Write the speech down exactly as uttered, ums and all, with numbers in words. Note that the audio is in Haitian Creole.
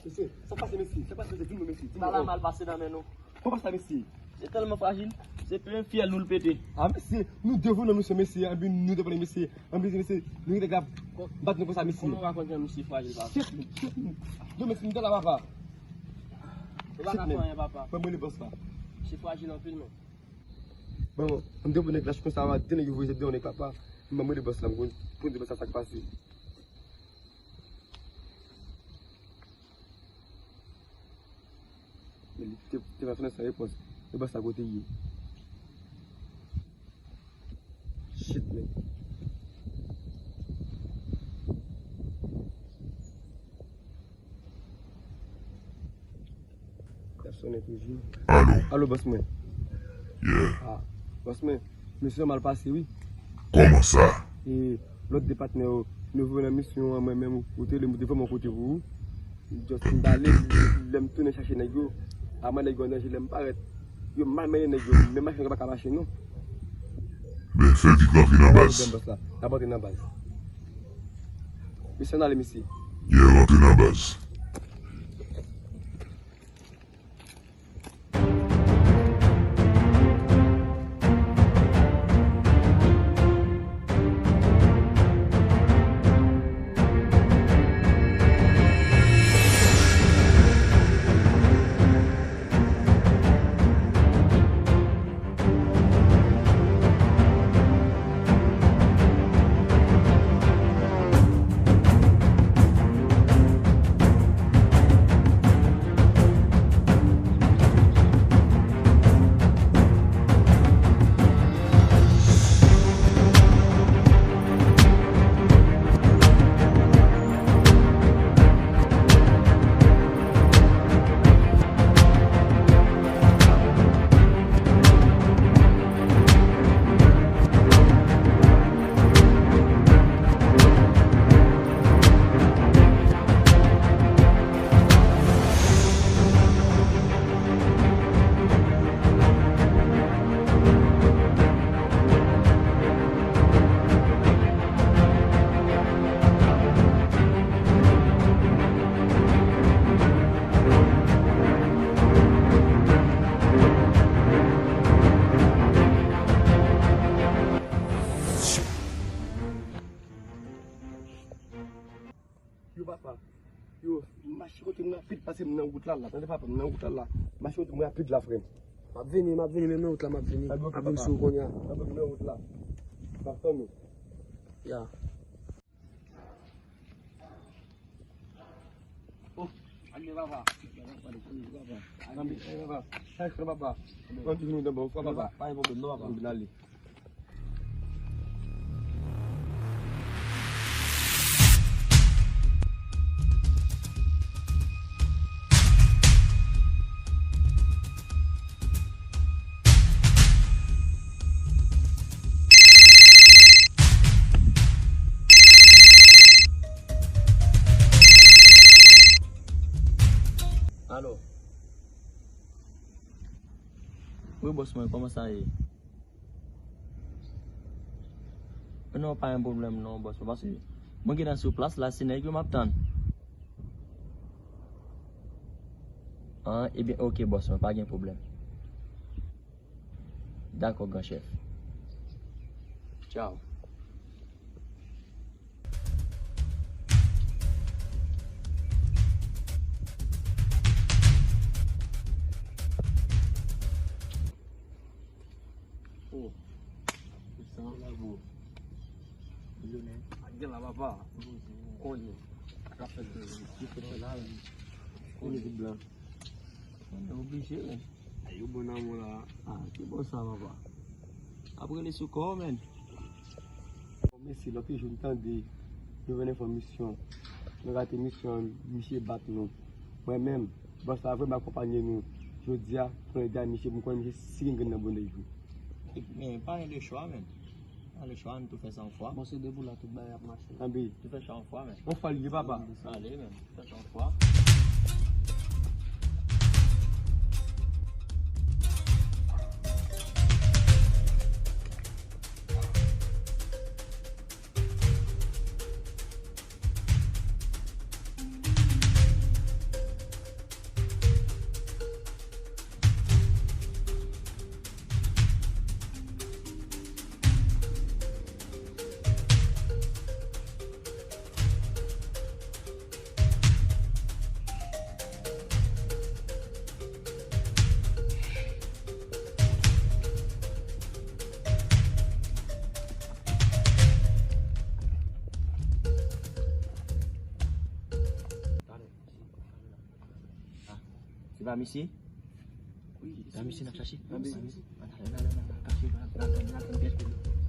Mesye, sa pase, mesye? Sa pase, mesye? Di m non, mesye. Di m non. Bagay la mal pase nan men nou. Kòman sa, mesye? Se tèlman frajil. Se plen fyèl nou l pete. Ah, mesye, nou devounen misye, mesye. Anpi nou devounen misye. Anpi, mesye, nou rete grav. Bat nou konsa, mesye. Kòman w rakonte misye frajil, papa? Shit, shit. Non, mesye, nou te la, papa. Ou pa ka fè anyen, papa. Mwen, mwen, le boss la. Misye frajil anpil, men. Bon, m te pou nèg la, konsa, de nèg yo voye zèb de yon nèg, papa. Mwen, mwen, le boss la, m konn, konn de boss la, sa k pase. Men li te, te pa fè nan sa repons. E bòs la kote ye. Shit, men. L ap sonnen toujou. Alo. Alo, bòs mwen. Yeah. Ah, bòs mwen, misyon mal pase, wi. Kòman sa? E lòt de patnè yo, nou voye nan misyon an, mwen menm, ou te rele m, ou te voye m yon kote pou ou. Just m t ale, lè m tounen chache nèg yo, a mwen nèg yo an danje, lè m parèt, yo mal mennen nèg yo, men machin yo pa ka mache non. Men fè vit, n ap vin nan baz. Bòs la, n ap antre nan baz. Mesye, n ale, mesye. Yeah, rantre nan baz. Yo, papa. Yo, mache kote m rapid, paske m nan wout la, la. Tande, papa, m nan wout la, la. Mache kote m rapid la, frè m. M ap vini, m ap vini, men m nan wout la, m ap vini. M ap vin sou ou kounye a. M nan wout la. M ap tann ou. Ya. Oh, ann papa. Ann papa. Ann papa. Ann papa. Pa gen pwoblèm non, papa. Ann ale. Alo. Wi, bòs mwen, kòman sa ye? Non, pa gen pwoblèm non, bòs mwen, paske mwen gentan sou plas la, se nèg yo m ap tann. An, ebyen, oke, bòs mwen, pa gen pwoblèm. Dakò, gran chèf. Tchaw. Oh. Sa la, bro. Milyonè. Gen la, papa. Konye. Sa fè de. Konye tout blan. Konye oblije, men. Ay, yo bon nan mwen la. Ah, ki bon sa, papa? Ap rele sou kò w, men. Bon, mesye, lòt jou m tande, nou vin fè misyon. Nou rate misyon an, misye bat nou. Mwen menm, bòs la vrèman akonpanye nou. Jodi a, pou n ede a misye, pou m konnen misye si gen grenn nan bon nèg yo. Men, pa gen de chwa, men. Pa gen de chwa, nou tou fè sa yon fwa. Bon, se de pou la, tout bagay ap mache. Anbi. Tou fè sa yon fwa, men. Yon fwa l ye, papa. Ale, men. Fè sa yon fwa. Va misye. Wi, va misye n ap chache. Va misye. Ann ale, ann ale, ann ale, kache, ann ale, ann ale, ann ale.